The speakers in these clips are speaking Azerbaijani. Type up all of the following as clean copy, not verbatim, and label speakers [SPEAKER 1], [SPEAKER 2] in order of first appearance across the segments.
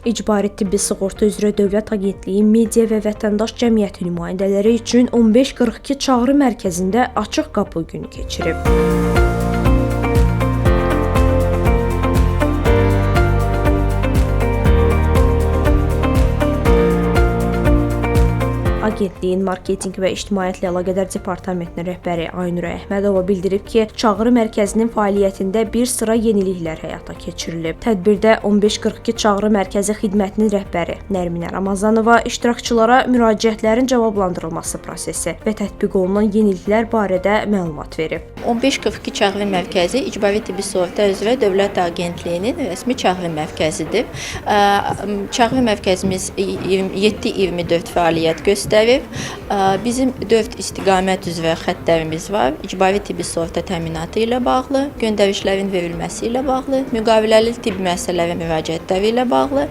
[SPEAKER 1] İcbari Tibbi Sığorta üzrə Dövlət Agentliyi media və vətəndaş cəmiyyəti nümayəndələri üçün 1542 çağrı mərkəzində açıq qapı günü keçirib. Agentliyin marketinq və ictimaiyyətlə əlaqədar departamentinin rəhbəri Aynur Əhmədova bildirib ki, çağrı mərkəzinin fəaliyyətində bir sıra yeniliklər həyata keçirilib. Tədbirdə 1542 çağrı mərkəzi xidmətinin rəhbəri Nərminə Ramazanova iştirakçılara müraciətlərin cavablandırılması prosesi və tətbiq olunan yeniliklər barədə məlumat verib.
[SPEAKER 2] 1542 çağrı mərkəzi İcbari Tibbi Sığorta üzrə Dövlət Agentliyinin rəsmi çağrı mərkəzidir. Çağrı mərkəzimiz 7/24 fəaliyyət göstərir. Bizim 4 istiqamət üzrə xəttlərimiz var. İcbari tibbi sığorta təminatı ilə bağlı, göndərişlərin verilməsi ilə bağlı, müqaviləli tibb müəssisələrə müraciətləri ilə bağlı,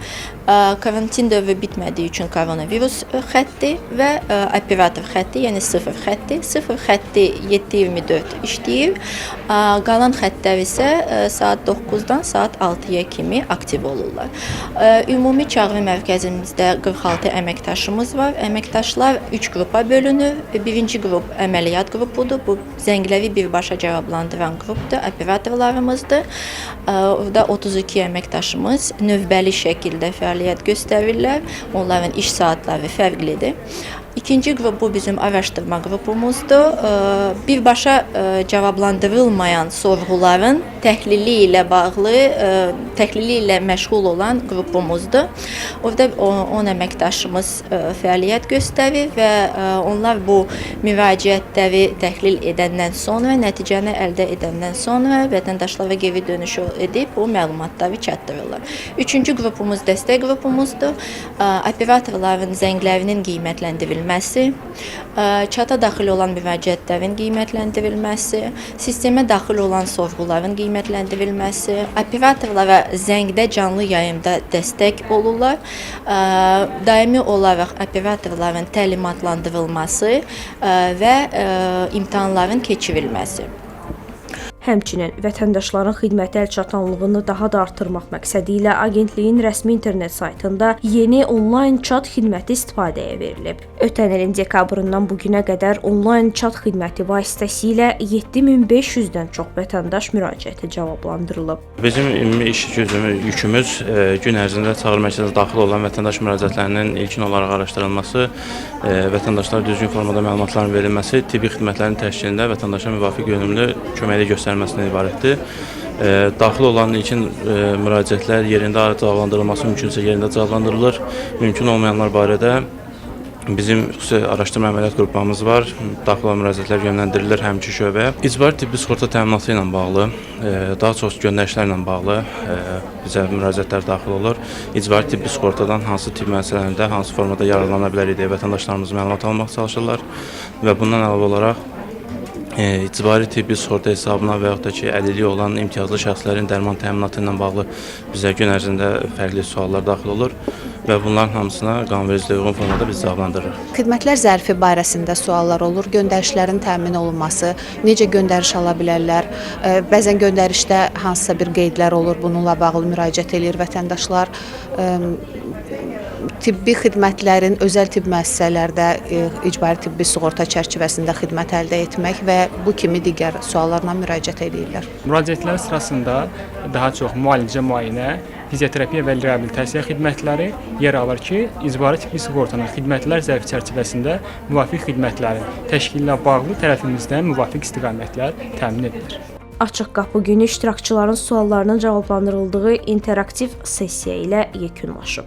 [SPEAKER 2] karantin dövrü bitmədiyi üçün koronavirus xətti və operator xətti, yəni 0 xətti. 0 xətti 7/24 işləyir. Qalan xəttlər isə saat 9-dan saat 6-ya kimi aktiv olurlar. Ümumi çağrı mərkəzimizdə 46 əməkdaşımız var. Əməkdaşlar 3 qrupa bölünür. Birinci qrup əməliyyat qrupudur. Bu zəngləri birbaşa cavablandıran qrupdur, operatorlarımızdır. Orada 32 əməkdaşımız növbəli şəkildə fəaliyyət göstərirlər. Onların iş saatları fərqlidir. İkinci qrup bu bizim araşdırma qrupumuzdur. Birbaşa cavablandırılmayan sorğuların təhlili ilə bağlı, təhlili ilə məşğul olan qrupumuzdur. Orada 10 əməkdaşımız fəaliyyət göstərir və onlar bu müraciətləri təhlil edəndən sonra, nəticəni əldə edəndən sonra vətəndaşlara geri dönüş edib bu məlumatları çatdırırlar. Üçüncü qrupumuz dəstək qrupumuzdur. Operatorların zənglərinin qiymətləndirilməsi, çata daxil olan müraciətlərin qiymətləndirilməsi, sistemə daxil olan sorğuların qiymətləndirilməsi, operatorlara zəngdə canlı yayımda dəstək olurlar. Daimi olaraq operatorların təlimatlandırılması və imtahanların keçirilməsi.
[SPEAKER 1] Həmçinin vətəndaşların xidmətə əlçatanlığını daha da artırmaq məqsədi ilə agentliyin rəsmi internet saytında yeni onlayn chat xidməti istifadəyə verilib. Ötən ilin dekabrından bu günə qədər onlayn chat xidməti vasitəsilə 7500-dən çox vətəndaş müraciəti cavablandırılıb.
[SPEAKER 3] Bizim ümumi iş gücümüz, yükümüz gün ərzində çağrı mərkəzinə daxil olan vətəndaş müraciətlərinin ilkin olaraq araşdırılması, vətəndaşlara düzgün formada məlumatların verilməsi, tibbi xidmətlərin təşkilində vətəndaşa müvafiq yönümlü köməklik göstərilməsindən ibarətdir. Daxil olan ilkin müraciətlər yerində cavablandırılması mümkünsə yerində cavablandırılır. Mümkün olmayanlar barədə bizim xüsusi araşdırma əməliyyat qruplarımız var. Daxil olan müraciətlər yönləndirilir həmki şöbəyə. İcbari tibbi sığorta təminatı ilə bağlı, daha çox göndərişlərlə bağlı bizə müraciətlər daxil olur. İcbari tibbi sığortadan hansı tibb müəssisələrində hansı formada yararlana bilərik deyə vətəndaşlarımız məlumat almaq çalışırlar və bundan əlavə olaraq icbari tibbi sığorta hesabına və yaxud da ki, əlilliyi olan imtiyazlı şəxslərin dərman təminatı ilə bağlı bizə gün ərzində fərqli suallar daxil olur və bunların hamısına qanunvericiliyə uyğun formada biz cavablandırırıq.
[SPEAKER 4] Xidmətlər zərfi barəsində suallar olur, göndərişlərin təmin olunması, necə göndəriş ala bilərlər, bəzən göndərişdə hansısa bir qeydlər olur, bununla bağlı müraciət eləyir vətəndaşlar. Tibbi xidmətlərin özəl tibb müəssisələrdə icbari tibbi sığorta çərçivəsində xidmət əldə etmək və bu kimi digər suallarla müraciət eləyirlər.
[SPEAKER 5] Müraciətlər sırasında daha çox müalicə, müayinə, fizioterapiya və reabilitasiya xidmətləri yer alır ki, icbari tibbi sığortanın xidmətlər zərfi çərçivəsində müvafiq xidmətlərin təşkili ilə bağlı tərəfimizdən müvafiq istiqamətlər təmin edilir.
[SPEAKER 1] Açıq qapı günü iştirakçıların suallarının cavablandırıldığı interaktiv sessiya ilə yekunlaşıb.